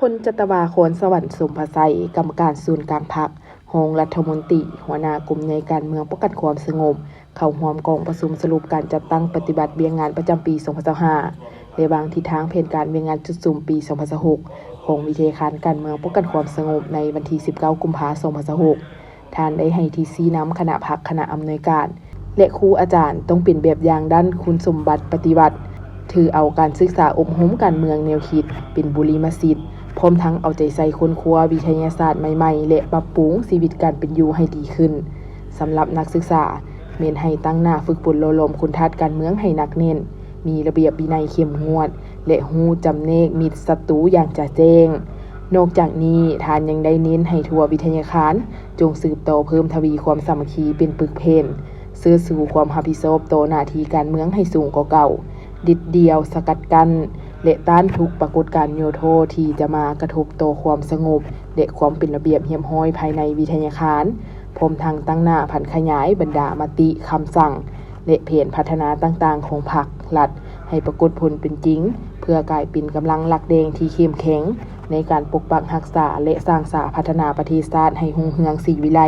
ຄຸນ ຈັດຕະວາ ຄອນສະຫວັນ ສົມພະໄຊ, ກຳມະການສູນກາງພັກ, ຮອງລັດຖະມົນຕີ, ຫົວໜ້າກົມໃຫຍ່ການເມືອງປ້ອງກັນຄວາມສະຫງົບ, ເຂົ້າຮ່ວມກອງປະຊຸມສະຫຼຸບການຈັດຕັ້ງປະຕິບັດວຽກງານປະຈຳປີສອງພັນຊາວຫ້າ ແລະ ວາງທິດທາງແຜນການວຽກງານຈຸດສຸມປີສອງພັນຊາວຫົກ ຂອງວິທະຍາຄານການເມືອງປ້ອງກັນຄວາມສະຫງົບ ໃນວັນທີສິບເກົ້າ ກຸມພາ ສອງພັນຊາວຫົກ. ທ່ານໄດ້ໃຫ້ທີ່ຊີ້ນຳຄະນະພັກ, ຄະນະອຳນວຍການ ແລະ ຄູອາຈານ ຕ້ອງເປັນແບບຢ່າງດ້ານຄຸນສົມບັດປະຕິວັດ, ຖືເອົາການສຶກສາອົບຮົມການເມືອງແນວຄິດເປັນບຸລິມະສິດ, ພ້ອມທັງເອົາໃຈໃສ່ຄົ້ນຄວ້າວິທະຍາສາດໃໝ່ໆ ແລະ ປັບປຸງຊີວິດການເປັນຢູ່ໃຫ້ດີຂຶ້ນ. ສຳລັບນັກສຶກສາ, ແມ່ນໃຫ້ຕັ້ງໜ້າຝຶກຝົນຫຼໍ່ຫຼອມຄຸນທາດການເມືອງໃຫ້ໜັກແໜ້ນ, ມີລະບຽບວິໄນເຂັ້ມງວດ ແລະ ຮູ້ຈຳແນກມິດສັດຕູຢ່າງຈະແຈ້ງ. ນອກຈາກນີ້, ທ່ານຍັງໄດ້ເນັ້ນໃຫ້ທົ່ວວິທະຍາຄານ ຈົ່ງສືບຕໍ່ເພີ່ມທະວີຄວາມສາມັກຄີເປັນປຶກແຜ່ນ, ເຊີດຊູຄວາມຮັບຜິດຊອບຕໍ່ໜ້າທີ່ການເມືອງໃຫ້ສູງກວ່າເກົ່າ, ເດັດດ່ຽວສະກັດກັ້ນ ແລະ ຕ້ານທຸກປາກົດການຫຍໍ້ທໍ້ທີ່ຈະມາກະທົບຕໍ່ຄວາມສະຫງົບ ແລະ ຄວາມເປັນລະບຽບຮຽບຮ້ອຍພາຍໃນວິທະຍາຄານ, ພ້ອມທັງຕັ້ງໜ້າຜັນຂະຫຍາຍບັນດາມະຕິ, ຄຳສັ່ງ ແລະ ແຜນພັດທະນາຕ່າງໆຂອງພັກ, ລັດ ໃຫ້ປາກົດຜົນເປັນຈິງ, ເພື່ອກາຍເປັນກຳລັງຫຼັກແດງທີ່ເຂັ້ມແຂງໃນການປົກປັກຮັກສາ ແລະ ສ້າງສາພັດທະນາປະເທດຊາດໃຫ້ຮຸ່ງເຮືອງສີວິໄລ.